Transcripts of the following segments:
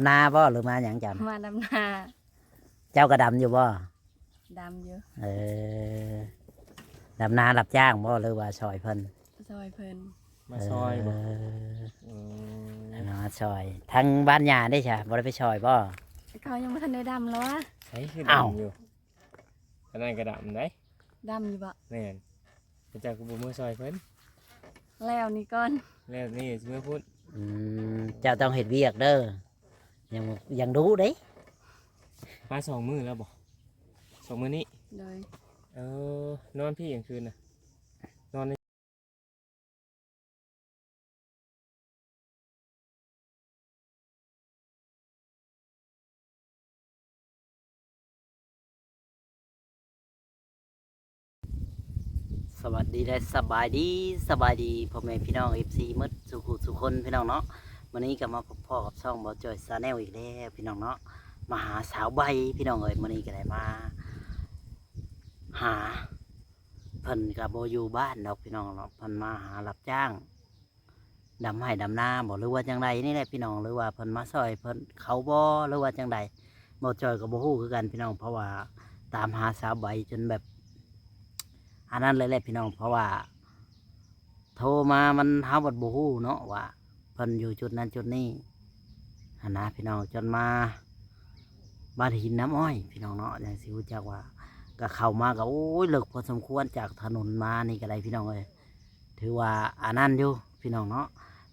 ນາບໍ່ ຫຼືມາຫຍັງເຈົ້າ? ມາດຳນາ. ເຈົ້າກໍດຳຢູ່ບໍ່? ດຳຢູ່. ເອີ ດຳນາຮັບຈ້າງບໍ່ ຫຼືວ່າຊ່ອຍເພິ່ນ? ຊ່ອຍເພິ່ນ. ມາຊ່ອຍບໍ່? ເອີ ອືມ ມາຊ່ອຍ. ທາງບ້ານຍ່າເດ້ຊະ ບໍ່ໄດ້ໄປຊ່ອຍບໍ່? ເຂົາຍັງບໍ່ທັນໄດ້ດຳລະວະ. ໃສຄືດຳຢູ່? ອັນນັ້ນກໍດຳໄດ໋. ດຳຢູ່ບໍ່? ແມ່ນ. ເຈົ້າຄືບໍ່ເມືອຊ່ອຍເພິ່ນ? ແລ້ວນີ້ກ່ອນ. ແລ້ວນີ້ຊິເມືອພຸ້ນ. ອືມ ເຈົ້າຕ້ອງເຮັດວຽກເດີ. ຍັງ ຍັງດຸເດ້. ມາສອງມື້ແລ້ວບໍ່? ສອງມື້ນີ້? ໂດຍ. ເອີ ນອນພີ້ກາງຄືນນະ? ນອນໃນ ສະຫວັດດີ ແລະ ສະບາຍດີ ສະບາຍດີພໍ່ແມ່ພີ່ນ້ອງ ເອັຟຊີ ໝົດສູ່ຜູ້ສູ່ຄົນ ພີ່ນ້ອງເນາະ. ມື້ນີ້ກໍມາພົບພໍ້ກັບຊ່ອງບ່າວຈ້ອຍ Channel ອີກແລ້ວ ພີ່ນ້ອງເນາະ. ມາຫາສາວໃບ ພີ່ນ້ອງເອີຍ. ມື້ນີ້ກໍໄດ້ມາຫາ ເພິ່ນກໍບໍ່ຢູ່ບ້ານດອກ ພີ່ນ້ອງເນາະ. ເພິ່ນມາຫາຮັບຈ້າງ ດຳໄຮ່ດຳນາບໍ່ ຫຼືວ່າຈັ່ງໃດນີ້ແຫຼະພີ່ນ້ອງ ຫຼືວ່າເພິ່ນມາຊ່ອຍເພິ່ນເຂົາບໍ່ ຫຼືວ່າຈັ່ງໃດ ບ່າວຈ້ອຍກໍບໍ່ຮູ້ຄືກັນພີ່ນ້ອງ. ເພາະວ່າຕາມຫາສາວໃບຈົນແບບອັນນັ້ນເລີຍແຫຼະພີ່ນ້ອງ. ເພາະວ່າໂທມາມັນ ເຮົາບັດບໍ່ຮູ້ເນາະວ່າເພິ່ນຢູ່ຈຸດນັ້ນຈຸດນີ້ຫັ້ນນະພີ່ນ້ອງ. ຈົນມາບ້ານຫີນນ້ຳອ້ອຍພີ່ນ້ອງເນາະ ຈັ່ງຊິຮູ້ຈັກວ່າ ກໍເຂົ້າມາກໍ ໂອ້ຍ ເລິກພໍສົມຄວນ ຈາກຖະໜົນມານີ້ກໍໄດ້ພີ່ນ້ອງເອີຍ. ຖືວ່າອັນນັ້ນຢູ່ພີ່ນ້ອງເນາະ.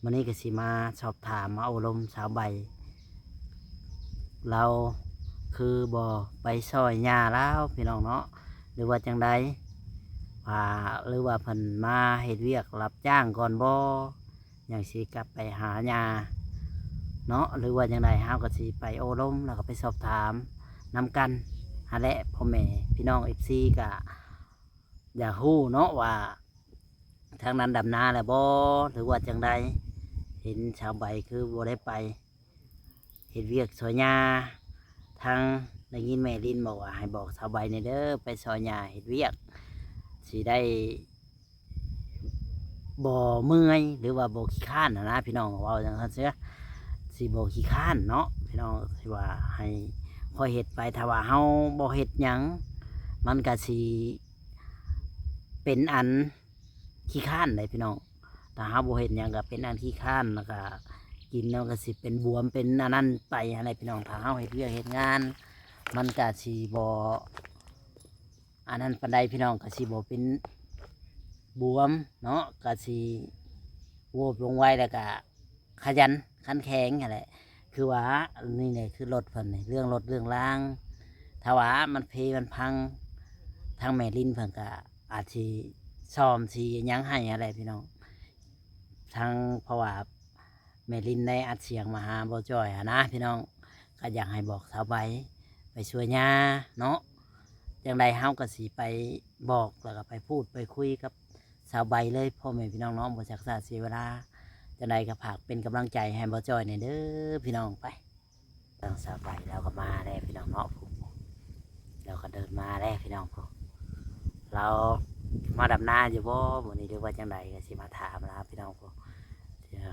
ມື້ນີ້ກໍຊິມາສອບຖາມ ມາໂອ້ລົມສາວໃບ ລາວຄືບໍ່ໄປຊ່ອຍຍ່າລາວພີ່ນ້ອງເນາະ ຫຼືວ່າຈັ່ງໃດ ວ່າ ຫຼືວ່າເພິ່ນມາເຮັດວຽກຮັບຈ້າງກ່ອນບໍ່ ຍັງຊິກັບໄປຫາຍ່າເນາະ ຫຼືວ່າຈັ່ງໃດ. ເຮົາກໍຊິໄປໂອ້ລົມ ແລ້ວກໍໄປສອບຖາມນຳກັນຫັ້ນແຫຼະ ພໍ່ແມ່ພີ່ນ້ອງ ເອັຟຊີ ກໍຢາກຮູ້ເນາະວ່າ ທາງນັ້ນດຳນາແລ້ວບໍ່ ຫຼືວ່າຈັ່ງໃດ? ເຫັນສາວໃບຄືບໍ່ໄດ້ໄປເຮັດວຽກຊ່ອຍຍ່າ. ທາງໄດ້ຍິນແມ່ລິນບອກວ່າໃຫ້ບອກສາວໃບແດ່ເດີ ໄປຊ່ອຍຍ່າເຮັດວຽກ ຊິໄດ້ບໍ່ເມື່ອຍ ຫຼືວ່າບໍ່ຂີ້ຄ້ານຫັ້ນນະພີ່ນ້ອງ ເວົ້າຈັ່ງຊັ້ນເສຍ ຊິບໍ່ຂີ້ຄ້ານເນາະພີ່ນ້ອງ. ທີ່ວ່າໃຫ້ຂ້ອຍເຮັດໄປ ຖ້າວ່າເຮົາບໍ່ເຮັດຫຍັງ ມັນກະຊິ ເປັນອັນຂີ້ຄ້ານໄດ໋ພີ່ນ້ອງ. ຖ້າເຮົາບໍ່ເຮັດຫຍັງກໍເປັນອັນຂີ້ຄ້ານ ແລ້ວກໍກິນແລ້ວກໍຊິເປັນບວມເປັນອັນນັ້ນໄປຫັ້ນແຫຼະພີ່ນ້ອງ. ຖ້າເຮົາເຮັດວຽກເຮັດງານ ມັນກໍຊິບໍ່ອັນນັ້ນປານໃດພີ່ນ້ອງ ກໍຊິບໍ່ເປັນບວມເນາະ ກໍຊິໂວບລົງໄວ ແລ້ວກໍ ຂະຫຍັນຂັນແຂງຫັ້ນແຫຼະ. ຄືວ່ານີ້ແຫຼະ ຄືລົດເພິ່ນນີ້ ເລື່ອງລົດເລື່ອງລາງ ຖ້າວ່າມັນເພມັນພັງ ທາງແມ່ລິນເພິ່ນກະອາດຊິສ້ອມຊິຫຍັງໃຫ້ຫັ້ນແຫຼະພີ່ນ້ອງ. ທາງ ເພາະວ່າແມ່ລິນໄດ້ອັດສຽງມາຫາບ່າວຈ້ອຍຫັ້ນນະພີ່ນ້ອງ ກະຢາກໃຫ້ບອກສາວໃບໄປຊ່ວຍຍ່າເນາະ. ຈັ່ງໃດເຮົາກະຊິໄປບອກ ແລ້ວກະໄປພູດໄປຄຸຍກັບ ສາວໃບເລີຍ ພໍ່ແມ່ພີ່ນ້ອງເນາະ ບໍ່ຊັກຊ້າເສຍເວລາ. ຈັ່ງໃດກໍຝາກເປັນກຳລັງໃຈໃຫ້ບ່າວຈ້ອຍແດ່ເດີພີ່ນ້ອງ. ໄປ ທາງສາວໃບລາວກໍມາແລ້ວພີ່ນ້ອງເນາະ ລາວກໍເດີນມາແລ້ວພີ່ນ້ອງ. ລາວມາດຳນາຢູ່ບໍ່ມື້ນີ້ ຫຼືວ່າຈັ່ງໃດ ກໍຊິມາຖາມລາວພີ່ນ້ອງ.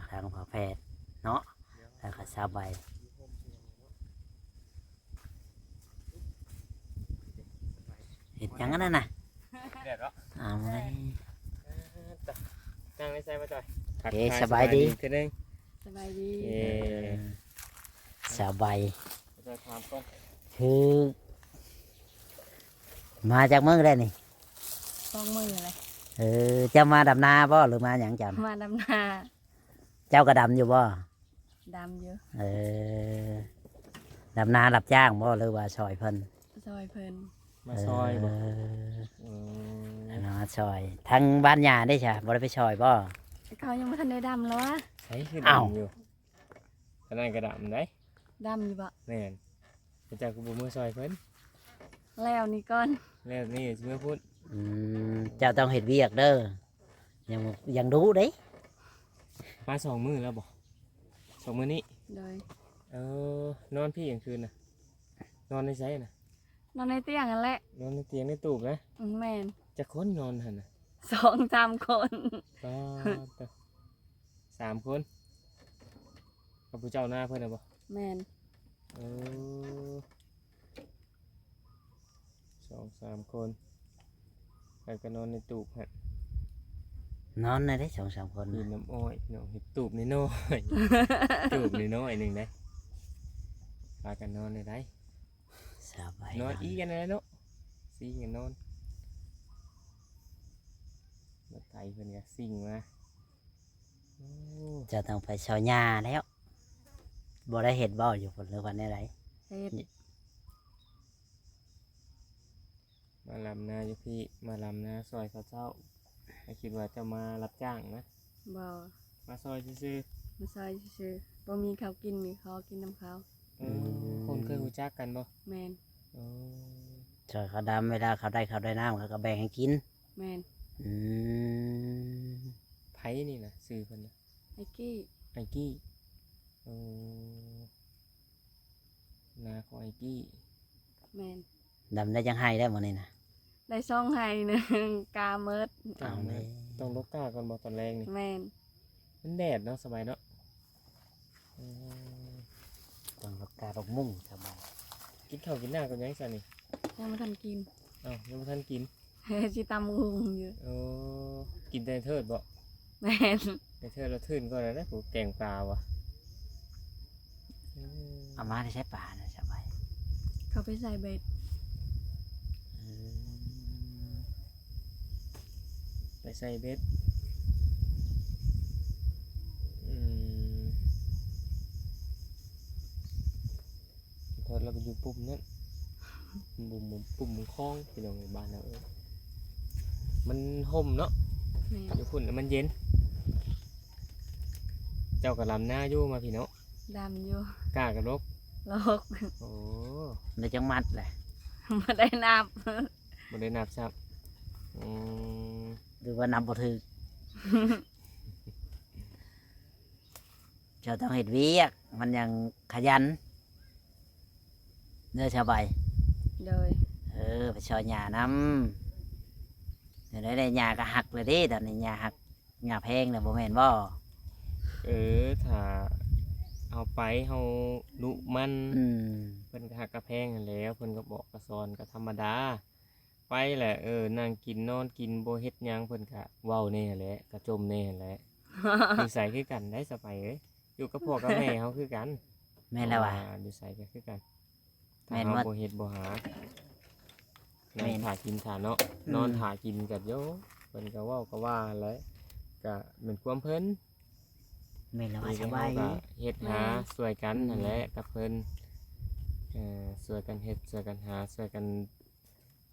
ທາງພໍ່ແພດເນາະ ແລ້ວກໍສາວໃບ ເຮັດຫຍັງອັນນັ້ນນະ? ແດດເນາະ ເອົາເລີຍ ເອີ ຕະ ນັ່ງໃນໃສ່ມາຈອຍ. ເອີ ສະບາຍດີ ເທື່ອໜຶ່ງ ສະບາຍດີ ເອີ ສະບາຍ ຈອຍຖາມກ່ອນ ຄືມາຈັກມື້ແລ້ວນີ້? ສອງມື້ແລ້ວ. ເອີ ເຈົ້າມາດຳນາບໍ່ ຫຼືມາຫຍັງເຈົ້າ? ມາດຳນາ. ເຈົ້າກໍດຳຢູ່ບໍ່? ດຳຢູ່. ເອີ ດຳນາຮັບຈ້າງບໍ່ ຫຼືວ່າຊ່ອຍເພິ່ນ? ຊ່ອຍເພິ່ນ. ມາຊ່ອຍບໍ່? ເອີ ອືມ ມາຊ່ອຍ. ທາງບ້ານຍ່າເດ້ຊະ ບໍ່ໄດ້ໄປຊ່ອຍບໍ່? ເຂົາຍັງບໍ່ທັນໄດ້ດຳລະວະ. ໃສຄືດຳຢູ່? ເອົ້າ ອັນນັ້ນກໍດຳໄດ໋. ດຳຢູ່ບໍ່? ແມ່ນ. ເຈົ້າຄືບໍ່ເມືອຊ່ອຍເພິ່ນ? ແລ້ວນີ້ກ່ອນ. ແລ້ວນີ້ຊິເມືອພຸ້ນ. ອືມ ເຈົ້າຕ້ອງເຮັດວຽກເດີ. ຍັງ ຍັງດຸເດ້. ມາສອງມື້ແລ້ວບໍ່? ສອງມື້ນີ້? ໂດຍ. ເອີ ນອນພີ້ກາງຄືນນະ? ນອນໃນໃສນະ? ນອນໃນຕຽງຫັ້ນແຫຼະ. ນອນໃນຕຽງໃນຕູບນະ? ອືມ ແມ່ນ. ຈັກຄົນນອນຫັ້ນນະ? ສອງສາມຄົນ. ປາດໂທ້ ສາມຄົນ ກັບຜູ້ເຈົ້ານາເພິ່ນນະບໍ່? ແມ່ນ. ເອີ ສອງສາມຄົນ ໃຜກໍນອນໃນຕູບຫັ້ນ ນອນໄດ້ສອງສາມຄົນ ກິນນ້ຳອ້ອຍເນາະ ເຮັດຕູບນ້ອຍໆ ຕູບນ້ອຍໆໜຶ່ງໄດ໋ ພາກັນນອນໄດ້ ສະບາຍ ນອນອີ່ກັນນັ້ນແຫຼະເນາະ ຊິງກັນນອນ ລົດໄຖເພິ່ນກໍຊິງມາ ໂອ້ ເຈົ້າຕ້ອງໄປຊ່ອຍຍ່າແລ້ວ ບໍ່ໄດ້ເຮັດບໍ່ຢູ່ພຸ້ນ ຫຼືວ່າແນວໃດ? ເຮັດ ມາລຳນາຢູ່ພີ້ ມາລຳນາຊ່ອຍເຂົາເຈົ້າ ຂ້ອຍຄິດວ່າເຈົ້າມາຮັບຈ້າງນະ ບໍ່ ມາຊ່ອຍຊື່ໆ ມາຊ່ອຍຊື່ໆ ບໍ່ມີເຂົ້າກິນນີ້ ຂໍກິນນຳເຂົາ ເອີ ອືມ ຄົນເຄີຍຮູ້ຈັກກັນບໍ່? ແມ່ນ ໂອ້ ຊ່ອຍເຂົາດຳ ເວລາເຂົາໄດ້ເຂົ້າໄດ້ນ້ຳ ເຂົາກໍແບ່ງໃຫ້ກິນ ແມ່ນ ອືມ ໃຜນີ້ນະ ຊື່ເພິ່ນນະ? ໄອກີ້ ໄອກີ້ ໂອ້ ນາຂອງໄອກີ້ ແມ່ນ ດຳໄດ້ຈັກໄຮ່ແລ້ວມື້ນີ້ນະ? ໄດ້ສອງໄຮ່ໜຶ່ງ ກ້າໝົດ ກ້າໝົດ ເອົາແລ້ວ ຕ້ອງລົກກ້າກ່ອນບໍ່ຕອນແລງນີ້? ແມ່ນ ມັນແດດເນາະ ສະບາຍເນາະ ອືມ ຕ້ອງລັບກາດອກມຸ້ງສະບາຍ ກິນເຂົ້າກິນນ້ຳກັບຫຍັງຊັ້ນນີ້? ຍັງບໍ່ທັນກິນ ອ້າວ ຍັງບໍ່ທັນກິນ ຊິຕຳບັກຫຸ່ງຢູ່ ໂອ້ ກິນແຕ່ເທີດບໍ່? ແມ່ນ ແຕ່ເທີດລະທຶ່ນກ່ອນນະ ຜູ້ແກງປາວ່າ ເອີ ເອົາມາແຕ່ໃສປານະສະບາຍ? ເຂົາໄປໃສ່ເບັດ ອືມ ໄປໃສ່ເບັດ ອືມ ເທີດລະໄປຢູ່ປຸ່ມນັ້ນ ປຸ່ມ ປຸ່ມຂອງ ພີ່ນ້ອງເອີຍ ບ້ານເຮົາເອີຍ ມັນຮົ່ມເນາະ ແມ່ນ ຢູ່ພຸ້ນມັນເຢັນ ເຈົ້າກໍລຳນາຢູ່ມາພີ້ເນາະ? ດຳຢູ່ ກ້າກະລົກ ລົກ ໂອ້ ໄດ້ຈັກມັດແຫຼະ? ບໍ່ໄດ້ນັບ ບໍ່ໄດ້ນັບຊ້ຳ ອືມ ຫຼືວ່ານັບບໍ່ຖືກ ເຈົ້າຕ້ອງເຮັດວຽກ ມັນຈັ່ງຂະຫຍັນ ເດີສະບາຍ ໂດຍ ເອີ ໄປຊ່ອຍຍ່ານຳ ແນວໃດແດ່ ຍ່າກໍຮັກແລ້ວເດ້ ຕອນນີ້ຍ່າຮັກ ຍ່າແພງແລ້ວບໍ່ແມ່ນບໍ່? ເອີ ຖ້າເຮົາໄປ ເຮົາດຸມັນ ອືມ ເພິ່ນກໍຮັກກໍແພງຫັ້ນແຫຼະ ເພິ່ນກໍບອກກໍສອນກໍທຳມະດາ ໄປແຫຼະ ເອີ ນັ່ງກິນນອນກິນ ບໍ່ເຮັດຫຍັງ ເພິ່ນກະເວົ້າແດ່ຫັ້ນແຫຼະ ກະຈົ່ມແດ່ຫັ້ນແຫຼະ ຢູ່ໃສຄືກັນໄດ໋ ສະໄປເອີຍ ຢູ່ກັບພໍ່ກັບແມ່ເຮົາຄືກັນ ແມ່ນແລ້ວວ່າ ເພາະວ່າຢູ່ໃສກໍຄືກັນ ຖ້າເຮົາບໍ່ເຮັດບໍ່ຫາ ນັ່ງຖ້າກິນຖ້າເນາະ ອືມ ນອນຖ້າກິນກັນໂຍ ເພິ່ນກໍເວົ້າກໍວ່າຫັ້ນແຫຼະ ກະແມ່ນຄວາມເພິ່ນ ແມ່ນແລ້ວວ່າ ສະບາຍ ເຮົາກໍເຮັດຫາຊ່ວຍກັນຫັ້ນແຫຼະ ກັບເພິ່ນ ເອີ ຊ່ວຍກັນເຮັດ ຊ່ວຍກັນຫາ ຊ່ວຍກັນ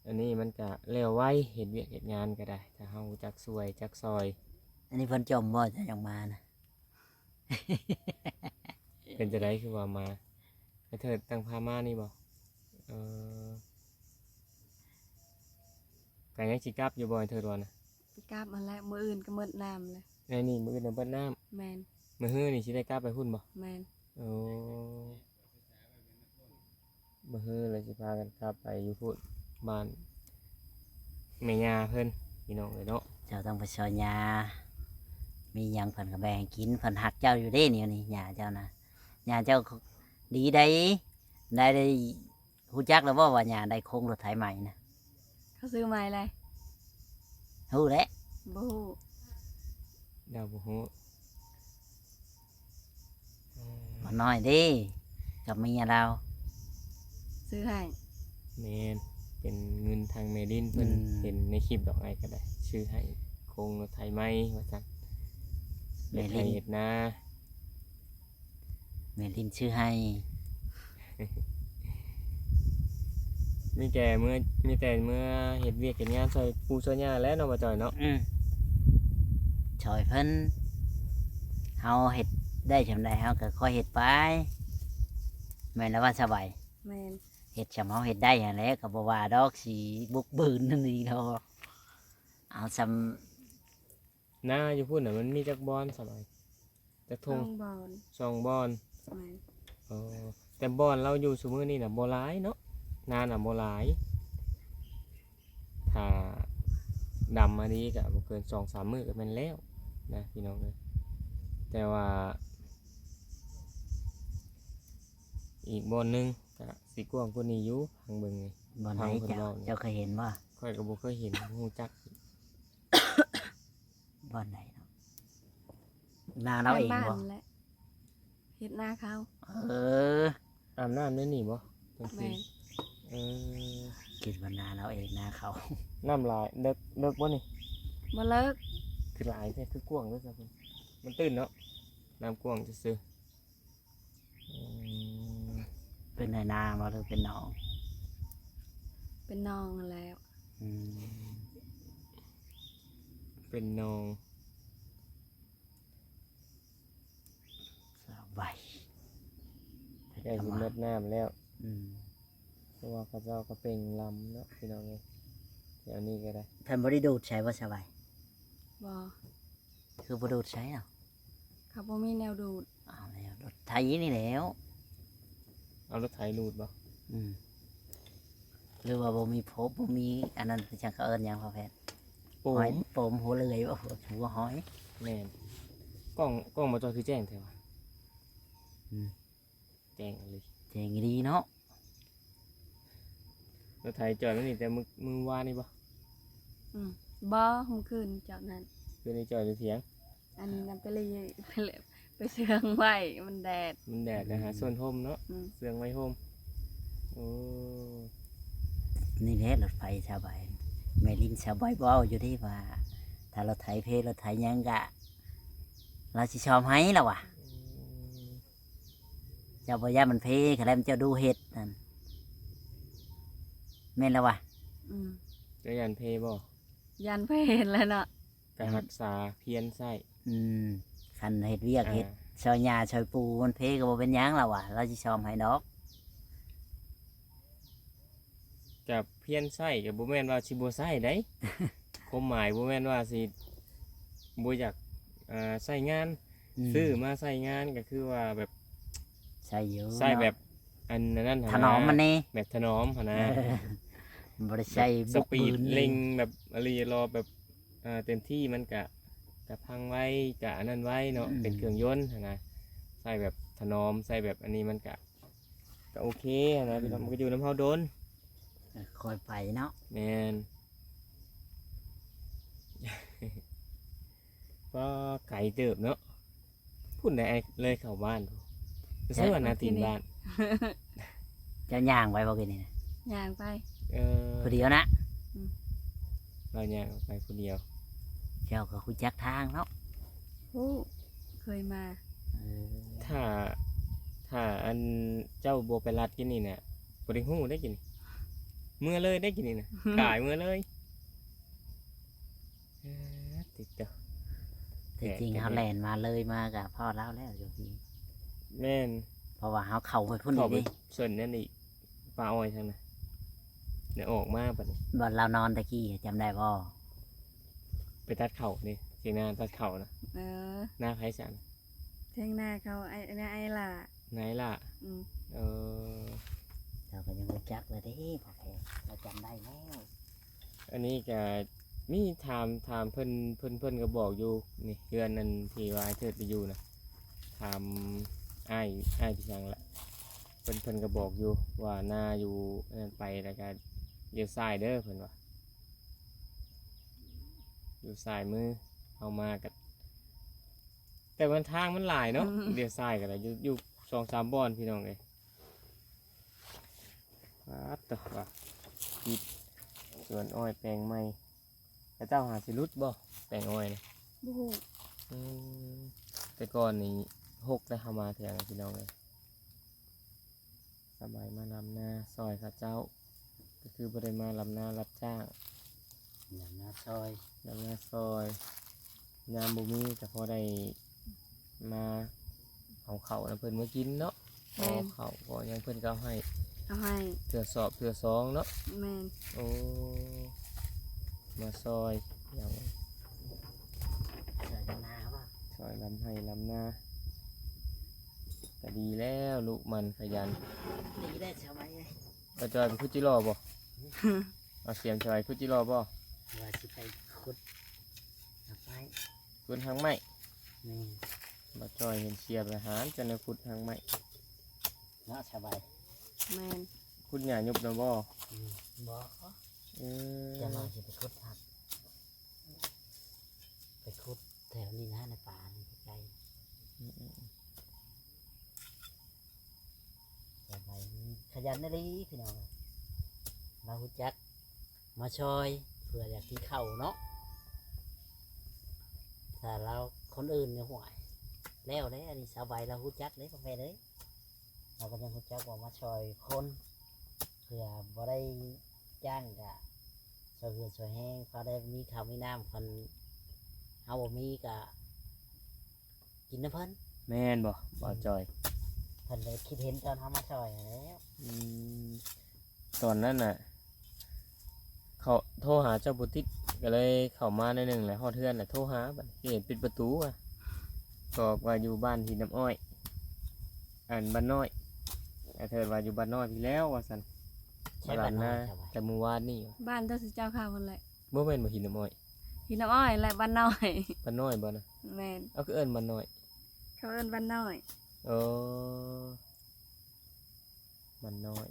ອັນນີ້ມັນກະແລ້ວໄວ ເຮັດວຽກເຮັດງານກໍໄດ້ ຖ້າເຮົາຮູ້ຈັກຊ່ວຍຈັກຊ່ອຍ ອັນນີ້ເພິ່ນຈົ່ມບໍ່ ເຈົ້າຍັງມານະ? ເປັນຈັ່ງໃດຄືວ່າມາ? ໄອ້ເທີດຕັ້ງພາມານີ້ບໍ່? ເອີ ກະຍັງຊິກັບຢູ່ບໍ່ ໄອ້ເທີດວ່ານະ? ຊິກັບຫັ້ນແຫຼະ ມື້ອື່ນກໍໝົດນ້ຳແລ້ວ ແມ່ນນີ້ ມື້ອື່ນນະເບິດນ້ຳ ແມ່ນ ມື້ຮືນີ້ຊິໄດ້ກັບໄປພຸ້ນບໍ່? ແມ່ນ ໂອ້ ມື້ຮືລະຊິພາກັນກັບໄປຢູ່ພຸ້ນ ບ້ານແມ່ຍ່າເພິ່ນ ພີ່ນ້ອງເອີຍເນາະ ເຈົ້າຕ້ອງໄປຊ່ອຍຍ່າ ມີຫຍັງເພິ່ນກໍແບ່ງໃຫ້ກິນ ເພິ່ນຮັກເຈົ້າຢູ່ເດ້ ແນວນີ້ ຍ່າເຈົ້ານະ ຍ່າເຈົ້າດີໃດ ໄດ້ ໄດ້ ຮູ້ຈັກແລ້ວບໍ່ວ່າຍ່າໄດ້ໂຄງລົດໄຖໃໝ່ນະ? ເຂົາຊື້ໃໝ່ແລ້ວ ຮູ້ແຫຼະ ບໍ່ຮູ້ ເຈົ້າບໍ່ຮູ້ ບໍ່ນ້ອຍເດ້ ກັບເມຍລາວ ຊື້ໃຫ້ ແມ່ນ ເປັນເງິນທາງແມ່ລິນເພິ່ນ ອືມ ເຫັນໃນຄລິບດອກ ອ້າຍກໍໄດ້ຊື້ໃຫ້ໂຄງລົດໄຖໃໝ່ວ່າຊັ້ນ ເຮັດໄຮ່ເຮັດນາ ແມ່ລິນຊື້ໃຫ້ ມີແຕ່ເມືອ ມີແຕ່ເມືອເຮັດວຽກເຮັດງານຊ່ອຍປູ່ຊ່ອຍຍ່າແຫຼະເນາະ ບ່າວຈ້ອຍເນາະ ອືມ ຊ່ອຍເພິ່ນ ເຮົາເຮັດໄດ້ສ່ຳໃດເຮົາກໍຄ່ອຍເຮັດໄປ ແມ່ນແລ້ວວ່າສະບາຍ ແມ່ນ ເຮັດສ່ຳເຮົາເຮັດໄດ້ຫັ້ນແຫຼະ ກໍບໍ່ວ່າດອກ ຊິບຸກບືນນັ້ນນີ້ດອກ ເອົາສ່ຳ ນາຢູ່ພຸ້ນນະ ມັນມີຈັກບ່ອນສະບາຍ? ຈັກທົ່ງ? ສອງບ່ອນ ສອງບ່ອນ ແມ່ນ ເອີ ແຕ່ບ່ອນລາວຢູ່ຊຸມື້ນີ້ນະບໍ່ຫຼາຍເນາະ ນານະບໍ່ຫຼາຍ ຖ້າດຳມາດີກະບໍ່ເກີນສອງສາມມື້ກະແມ່ນແລ້ວນະ ພີ່ນ້ອງເອີຍ ແຕ່ວ່າ ອີກບ່ອນໜຶ່ງກະຊິກວ້າງກວ່ານີ້ຢູ່ ພັງເບິ່ງນີ້. ບ່ອນໃດ ພັງເພິ່ນ ເຈົ້າ ເວົ້ານີ້ ເຈົ້າເຄີຍເຫັນບໍ່? ຂ້ອຍກໍບໍ່ເຄີຍເຫັນ ບໍ່ຮູ້ຈັກ. ບ່ອນໃດເນາະ? ນາລາວເອງບໍ່? ບ້ານແຫຼະ ເຮັດນາເຂົາ. ເອີ ອາບນ້ຳໃນນີ້ບໍ່? ແມ່ນ. ເອີ ຄິດວ່ານາລາວເອງ ນາເຂົາ. ນ້ຳຫຼາຍ ເລິກ ເລິກບໍ່ນີ້? ບໍ່ເລິກ. ຄືຫຼາຍແທ້ ຄືກວ້າງເດີຊະເພິ່ນ. ມັນຕື້ນເນາະ ນ້ຳກວ້າງຊື່ໆ. ອືມ ເປັນໄຮ່ນາບໍ່ ຫຼືເປັນໜອງ? ເປັນໜອງຫັ້ນແຫຼະ. ອືມ ເປັນໜອງ. ສະບາຍ ໃກ້ຊິໝົດນ້ຳແລ້ວ. ອືມ ເພາະວ່າເຂົາເຈົ້າກໍເປັ່ງລຳເນາະ ພີ່ນ້ອງເອີຍ. ແຖວນີ້ກໍໄດ້. ເພິ່ນບໍ່ໄດ້ດູດໃສ່ບໍ່ສະບາຍ? ບໍ່. ຄືບໍ່ດູດໃສ່ເນາະ? ເຂົາບໍ່ມີແນວດູດ. ເອົາແລ້ວ ລົດໄຖນີ້ແຫຼ້ວ. ເອົາລົດໄຖດູດບໍ່? ອືມ ຫຼືວ່າບໍ່ມີໂພບ ບໍ່ມີອັນນັ້ນ ເປັນຫຍັງເຂົາເອີ້ນຫຍັງ ພໍ່ແພດ? ໂປມ. ຫອຍໂປມຫົວເລື່ອຍບໍ່? ຫົວຫອຍ. ແມ່ນ. ກ້ອງ ກ້ອງບໍ່ຈອຍຄືແຈ້ງແທ້ວະ? ອືມ ແຈ້ງອີ່ຫຼີ ແຈ້ງອີ່ຫຼີເນາະ. ລົດໄຖຈອດໄວ້ນີ້ແຕ່ມື້ ມື້ວານນີ້ບໍ່? ອືມ ບໍ່ ມື້ຄືນຈອດນັ້ນ. ຄືນນີ້ຈອດຢູ່ຖຽງ. ອັນນັ້ນໄປເລີຍ ໄປເຊື່ອງໄວ້ ມັນແດດ ມັນແດດ ອືມ ໄປຫາໂຊນຮົ່ມເນາະ. ອືມ ເຊື່ອງໄວ້ຮົ່ມ. ໂອ້ ນີ້ແຫຼະລົດໄຟສາວໃບ. ແມ່ລິນສາວໃບເວົ້າຢູ່ເດ້ວ່າ ຖ້າລົດໄຖເພ ລົດໄຖຫຍັງກະ ລາວຊິຊອມໃຫ້ລາວວ່າ. ອືມ ເຈົ້າບໍ່ຢ້ານມັນເພ ຄັນແລ້ວເຈົ້າດູເຮັດນັ້ນ ແມ່ນແລ້ວວະ? ອືມ ເຈົ້າຢ້ານເພບໍ່? ຢ້ານເພແຫຼະເນາະ ກະຮັກສາພຽນໃຊ້. ອືມ ຄັນເຮັດວຽກ ອ່າ ເຮັດຊ່ອຍຫຍ້າຊ່ອຍປູມັນເພກໍບໍ່ເປັນຫຍັງລະວະ ລາວຊິຊອມໃຫ້ດອກ. ກະພຽນໃຊ້ ກະບໍ່ແມ່ນວ່າຊິບໍ່ໃຊ້ໃດ. ຄວາມໝາຍບໍ່ແມ່ນວ່າຊິບໍ່ຢາກ ອ່າ ໃຊ້ງານ. ອືມ ຊື້ມາໃຊ້ງານກໍຄືວ່າແບບໃຊ້ຢູ່ ໃຊ້ແບບ ເນາະ ອັນນັ້ນຫັ້ນນະ ຖະໜອມມັນແດ່ ແບບຖະໜອມຫັ້ນນະ. ເອີ ບໍ່ໄດ້ໃຊ້ ແບບສະປີດ ບຸກບືນ ເລັ່ງແບບອີ່ຫຼີລໍ ແບບ ອ່າ ເຕັມທີ່ມັນກະ ກະພັງໄວ ກະອັນນັ້ນໄວເນາະ. ອືມ ເປັນເຄື່ອງຍົນຫັ້ນນະ ໃຊ້ແບບຖະໜອມ ໃຊ້ແບບອັນນີ້ມັນກະ ກະໂອເຄຫັ້ນນະ ອືມ ພີ່ນ້ອງ ມັນກໍຢູ່ນຳເຮົາດົນ. ເອີ ຄ່ອຍໄປເນາະ. ແມ່ນ. ກໍໄກເຕີບເນາະ ພຸ້ນໃດ ເລີຍເຂົ້າບ້ານ ໃສວ່າໜ້າຕີນບ້ານ. ເຈົ້າຍ່າງໄປບໍ່ຄືນນີ້ນະ? ຍ່າງໄປ. ເອີ ຜູ້ດຽວນະ? ອືມ ລາວຍ່າງອອກໄປຜູ້ດຽວ. ເຈົ້າກໍຮູ້ຈັກທາງເນາະ? ຮູ້ ເຄີຍມາ. ເອີ ຖ້າ ຖ້າອັນເຈົ້າບໍ່ໄປລັດກິນນີ້ນະ ບໍ່ໄດ້ຮູ້ໄດ໋ກິນນີ້ ເມືອເລີຍໄດ໋ກິນນີ້ນະ. ກາຍເມືອເລີຍ. ເອີ ຕິດຕໍ່ ແທ້ຈິງ ເຮົາແລ່ນມາເລີຍມາກະພໍ້ລາວແລ້ວຢູ່ພີ້. ແມ່ນ ເພາະວ່າເຮົາເຂົ້າໄປພຸ້ນອີກເດ້ ເຂົ້າໄປເຊິ່ນນັ້ນອີກ ປ່າອ້ອຍທາງນັ້ນ ໄດ້ອອກມາບັດນີ້. ບ່ອນລາວນອນຕະກີ້ ຈຳໄດ້ບໍ່? ໄປຕັດເຂົ້າເດ້ ຖຽງນາຕັດເຂົ້ານະ. ເອີ ນາໃຜຊັ້ນ? ຖຽງນາເຂົາ ອ້າຍ ນາອ້າຍຫຼ້າ. ນາອ້າຍຫຼ້າ. ອືມ ເອີ ເຈົ້າກໍຍັງຮູ້ຈັກລະເດ້ ພໍ່ແພດ ລາວຈຳໄດ້ແລ້ວ. ອັນນີ້ກະມີຖາມ ຖາມເພິ່ນ ເພິ່ນ ເພິ່ນກໍບອກຢູ່ນີ້ ເຮືອນອັນທີ່ວ່າອ້າຍເທີດໄປຢູ່ນະ ຖາມອ້າຍ ອ້າຍພິສັງລະ ເພິ່ນ ເພິ່ນກໍບອກຢູ່ວ່ານາຢູ່ອັນນັ້ນໄປ ແລ້ວກະລ້ຽວຊ້າຍເດີ ເພິ່ນວ່າ ຢູ່ຊ້າຍມື ເຮົາມາກະ ແຕ່ວ່າທາງມັນຫຼາຍເນາະ. ອືມ ລ້ຽວຊ້າຍກໍໄດ້ ຢູ່ ຢູ່ສອງສາມບ່ອນ ພີ່ນ້ອງເອີຍ. ປາດໂທ້ ວ່າ ທີ່ສວນອ້ອຍແປງໃໝ່ ເຂົາເຈົ້າຫາຊິຫຼຸດບໍ່ ແປງອ້ອຍນະ? ບໍ່ຮູ້. ອືມ ແຕ່ກ່ອນນີ້ຮົກໄດ໋ ເຮົາມາເທື່ອນະ ພີ່ນ້ອງເອີຍ. ສະບາຍມາລຳນາຊ່ອຍເຂົາເຈົ້າ ກໍຄືບໍ່ໄດ້ມາລຳນາຮັບຈ້າງ. ລຳນາຊ່ອຍ ລຳນາຊ່ອຍ ຍາມບໍ່ມີກໍພໍໄດ້ມາເອົາເຂົ້ານຳເພິ່ນມາກິນເນາະ. ແມ່ນ ເອົາເຂົ້າກໍຫຍັງເພິ່ນກໍເອົາໃຫ້ ເອົາໃຫ້ ເທື່ອສອບເທື່ອສອງເນາະ. ແມ່ນ. ໂອ້ ມາຊ່ອຍຫຍັງ ຊ່ອຍລຳນາບໍ່? ຊ່ອຍລຳໄຮ່ລຳນາ ກໍດີແລ້ວ ລູກໝັ່ນຂະຫຍັນ ດີແລ້ວ. ສະບາຍເອີຍ ອາຈານ ໄປຂຸດຈິຫຼໍ່ບໍ່? ເອົາສຽມສະບາຍ ຂຸດຈິຫຼໍ່ບໍ່? ວ່າຊິໄປຂຸດຮາກໄມ້. ຂຸດຮາກໄມ້? ແມ່ນ. ບໍ່ຈ່ອຍເຫັນສຽມລະຫານ ຈະໄດ້ຂຸດຮາກໄມ້. ເນາະ ສະບາຍ. ແມ່ນ. ຂຸດຫຍ້າຍຸບນຳບໍ່? ອືມ ບໍ່. ເອີ ຈະມາຊິໄປຂຸດຜັກ ໄປຂຸດແຖວນີ້ນະ ໃນປ່ານີ້ໃກ້ໆ. ອືມໆໆ. ສະບາຍ ຂະຫຍັນອີ່ຫຼີພີ່ນ້ອງ ລາວຮູ້ຈັກມາຊ່ອຍ ເພື່ອຢາກກິນເຂົ້າເນາະ. ຖ້າລາວ ຄົນອື່ນນີ້ ຫ້ວຍ ແລ້ວແຫຼະ. ອັນນີ້ສາວໃບລາວຮູ້ຈັກເດ້ ພໍ່ແມ່ເອີຍ. ເຮົາກໍຍັງຮູ້ຈັກວ່າມາຊ່ອຍຄົນ ເພື່ອບໍ່ໄດ້ຈ້າງກະຊ່ອຍເຫື່ອຊ່ອຍແຮງ ພໍໄດ້ມີເຂົ້າມີນ້ຳ ຄັນເຮົາບໍ່ມີກະກິນນຳເພິ່ນ. ແມ່ນບໍ່ ອືມ ບ່າວຈ່ອຍ? ເພິ່ນໄດ້ຄິດເຫັນຕອນເຮົາມາຊ່ອຍຫັ້ນແຫຼ້ວ. ອືມ ຕອນນັ້ນນະ ເຂົາໂທຫາເຈົ້າບໍ່ຕິດ ກໍເລີຍເຂົ້າມາໜ້ອຍໜຶ່ງ ແລ້ວຮອດເຮືອນແລ້ວໂທຫາ ບັດນີ້ເຫັນປິດປະຕູ ບອກວ່າຢູ່ບ້ານຫີນນ້ຳອ້ອຍ ອັນບ້ານນ້ອຍ ອາເທີດວ່າຢູ່ບ້ານນ້ອຍພີ້ແລ້ວວ່າຊັ້ນ. ໃສບ້ານນ້ອຍ? ແຕ່ມື້ວານນີ້ ບ້ານເຈົ້າ ເຈົ້າເຂົ້າຫັ້ນແຫຼະ. ບໍ່ແມ່ນບໍ່ ຫີນນ້ຳອ້ອຍ? ຫີນນ້ຳອ້ອຍແຫຼະ ບ້ານນ້ອຍ. ບ້ານນ້ອຍບໍ່ນະ? ແມ່ນ. ເອົາ ຄືເອີ້ນບ້ານນ້ອຍ? ເຂົາເອີ້ນບ້ານນ້ອຍ. ເອີ ບ້ານນ້ອຍ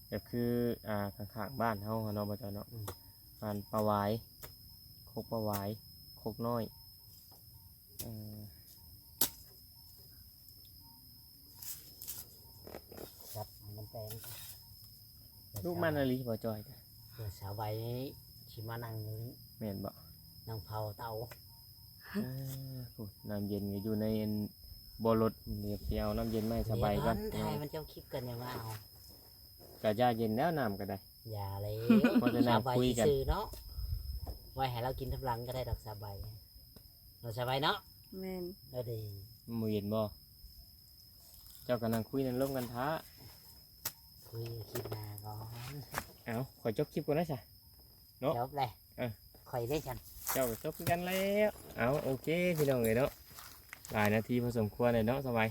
ກໍຄື ອ່າ ຂ້າງໆ ບ້ານເຮົາເນາະ ບໍ່ເຈົ້າເນາະ. ອືມ ບ້ານປາຫວາຍ ຄົກປາຫວາຍ ຄົກນ້ອຍ. ເອີ ຈັບໃຫ້ມັນແປງ ລູກມັນອີ່ຫຼີບໍ່ຈ່ອຍ. ເພື່ອສາວໃບຊິມານັ່ງຢູ່ນີ້. ແມ່ນບໍ່? ນັ່ງເຝົ້າເຕົາ. ເອີ ໂອ້ ນ້ຳເຢັນກໍຢູ່ໃນອັນບໍ່ລົດ ດຽວຊິເອົານ້ຳເຢັນມາໃຫ້ສາວໃບກ່ອນ. ດຽວກ່ອນ ຖ່າຍມັນຈົບຄລິບກ່ອນ ຍັງມາເອົາ. ກະຢ່າເຢັນແລ້ວ ນ້ຳກໍໄດ້. ຢ່າເລີຍ ພໍແຕ່ນັ່ງຄຸຍກັນ ສາວໃບຊື່ໆ ເນາະ. ໄວ້ໃຫ້ລາວກິນທຳຫຼັງກໍໄດ້ດອກ ສາວໃບ. ເນາະ ສາວໃບເນາະ. ແມ່ນ. ເອີ ດີ ບໍ່ເຢັນບໍ່? ເຈົ້າກໍນັ່ງຄຸຍນັ້ນລົມກັນຖ້າ ຄຸຍຄລິບໜ້າກ່ອນ. ເອົ້າ ຂໍຈົບຄລິບກ່ອນນະຊະເນາະ. ຈົບແລ້ວ. ເອີ ຂ້ອຍເດ້ຊັ້ນ ເຈົ້າກໍຈົບຄືກັນແລ້ວ. ເອົ້າ ໂອເຄ ພີ່ນ້ອງເອີຍເນາະ ຫຼາຍນາທີພໍສົມຄວນແລ້ວເນາະ ສາວໃບ.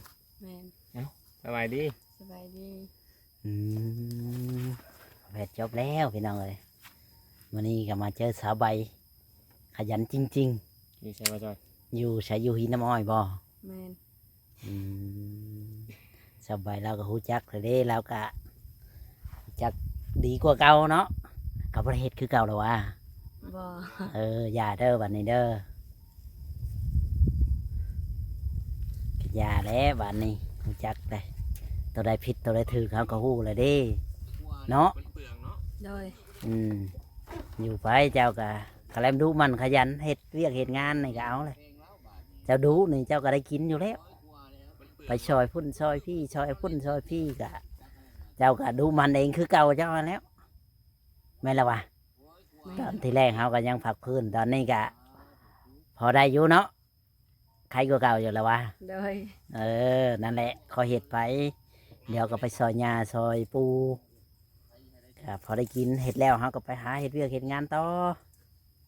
ແມ່ນ. ເອົ້າ ສະບາຍດີ. ສະບາຍດີ. ອືມ ແບດຈົບແລ້ວພີ່ນ້ອງເອີຍ. ມື້ນີ້ກໍມາເຈີສາວໃບ ຂະຫຍັນຈິງໆ. ຢູ່ໃສວະຈອຍ? ຢູ່ໃສ? ຢູ່ຫີນນ້ຳອ້ອຍບໍ່? ແມ່ນ. ອືມ ສາວໃບລາວກໍຮູ້ຈັກແລ້ວເດ້ ລາວກໍຮູ້ຈັກດີກວ່າເກົ່າເນາະ. ກໍບໍ່ໄດ້ເຮັດຄືເກົ່າແລ້ວຫວາ? ບໍ່. ເອີ ຢ່າເດີບັດນີ້ເດີ. ຢ່າແຫຼະບັດນີ້ ຮູ້ຈັກແລ້ວ ໂຕໃດຜິດໂຕໃດຖືກເຮົາກໍຮູ້ແລ້ວເດ້ເນາະ. ໂດຍ. ອືມ ຢູ່ໄປເຈົ້າກໍ ກະແລມດຸໝັ່ນຂະຫຍັນ ເຮັດວຽກເຮັດງານນີ້ກໍເອົາແຫຼະ. ເຈົ້າດຸນີ້ເຈົ້າກໍໄດ້ກິນຢູ່ແລ້ວ ໄປຊ່ອຍພຸ້ນຊ່ອຍພີ້ ຊ່ອຍພຸ້ນຊ່ອຍພີ້ ກະເຈົ້າກໍດຸໝັ່ນເອງຄືເກົ່າເຈົ້າຫັ້ນແຫຼ້ວ ແມ່ນລະຫວາ? ແມ່ນ. ຕອນທີແລກເຮົາກໍຍັງພັກພື້ນ ຕອນນີ້ກະພໍໄດ້ຢູ່ເນາະ ໄຄກວ່າເກົ່າຢູ່ລະຫວາ? ໂດຍ. ເອີ ນັ້ນແຫຼະ ຄ່ອຍເຮັດໄປ ດຽວກໍໄປຊ່ອຍຍ່າຊ່ອຍປູ່ ກໍພໍໄດ້ກິນ ເຮັດແລ້ວເຮົາກໍໄປຫາເຮັດວຽກເຮັດງານຕໍ່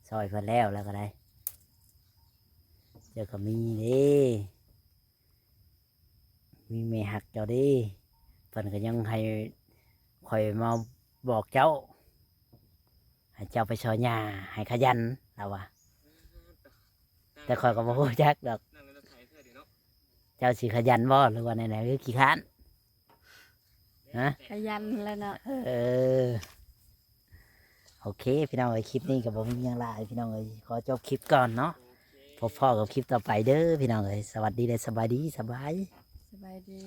ຊ່ອຍເພິ່ນແລ້ວ ແລ້ວກໍໄດ້ ເຈົ້າກໍມີເດ້ ມີແມ່ຮັກເຈົ້າເດ້ ເພິ່ນກໍຍັງໃຫ້ຂ້ອຍມາບອກເຈົ້າ ໃຫ້ເຈົ້າໄປຊ່ອຍຍ່າ ໃຫ້ຂະຫຍັນ ລາວວ່າ ແຕ່ຂ້ອຍກໍບໍ່ຮູ້ຈັກດອກ ເຈົ້າຊິຂະຫຍັນບໍ່ ຫຼືວ່າແນວໃດ ຫຼືຂີ້ຄ້ານ? ຮະ? ຂະຫຍັນແຫຼະເນາະ. ເອີ ໂອເຄ ພີ່ນ້ອງເອີຍ ຄລິບນີ້ກໍບໍ່ມີຫຍັງຫຼາຍ ພີ່ນ້ອງເອີຍ ຂໍຈົບຄລິບກ່ອນເນາະ ພົບພໍ້ກັບຄລິບຕໍ່ໄປເດີ ພີ່ນ້ອງເອີຍ ສະຫວັດດີ ແລະ ສະບາຍດີ ສະບາຍ ສະບາຍດີ.